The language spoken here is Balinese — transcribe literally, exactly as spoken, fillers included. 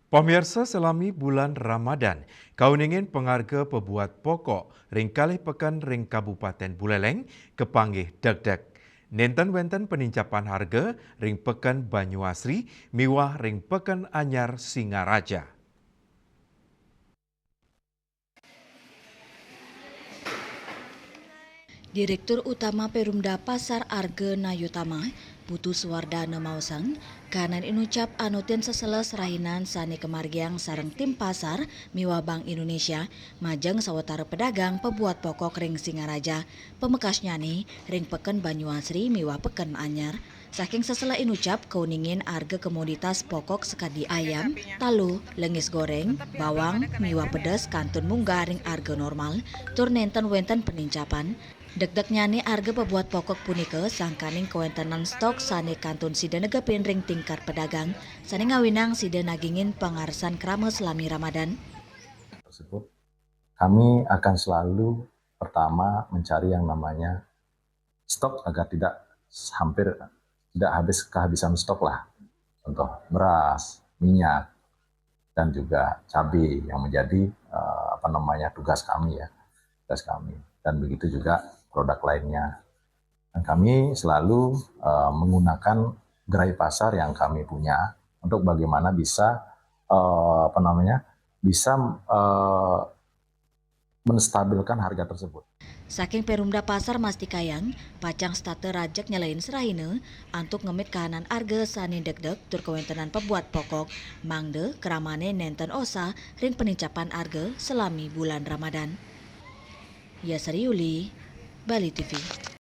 Pamirsa, selami bulan Ramadan, kauningin pengarga pebuat pokok ring kalih peken ring Kabupaten Buleleng kepanggih degdeg. Nenten wenten penincapan harga ring peken Banyuasri miwah ring peken anyar Singaraja. Direktur Utama Perumda Pasar Arga Nayutama, Putu Suwardana maosang, kanan inucap anutin seseles rahinan sane kamargiang sareng tim pasar miwah Bank Indonesia majeng sawatara pedagang pebuat pokok ring Singaraja, pamekasnyane ring Peken Banyuasri miwah Peken Anyar. Saking seseles inucap kauningin arga komoditas pokok sakadi ayam, talu, lengis goreng, bawang, miwah pedes kantun munggah ring arga normal, tur nenten wenten penincapan. Degdegnyane arga pebuat pokok punika sangkaning kawentenan stok sane kantun sida negepin ring tingkat pedagang, sane ngawinang sida nagingin pangarsan krama selami Ramadan. Tersebut, kami akan selalu pertama mencari yang namanya stok agar tidak hampir tidak habis kehabisan stok lah. Contoh beras, minyak, dan juga cabai yang menjadi uh, apa namanya tugas kami ya, tugas kami. Dan begitu juga produk lainnya. Dan kami selalu uh, menggunakan gerai pasar yang kami punya untuk bagaimana bisa uh, apa namanya bisa uh, menstabilkan harga tersebut. Saking Perumda Pasar mastikayang, pacang setata rajeg nyelain serahina antuk ngemit kahanan arga sane degdeg tur kawentenan pebuat pokok, mangda kramane nenten osah ring penincapan arga selami bulan Ramadan. Yasri Yuli, Bali T V.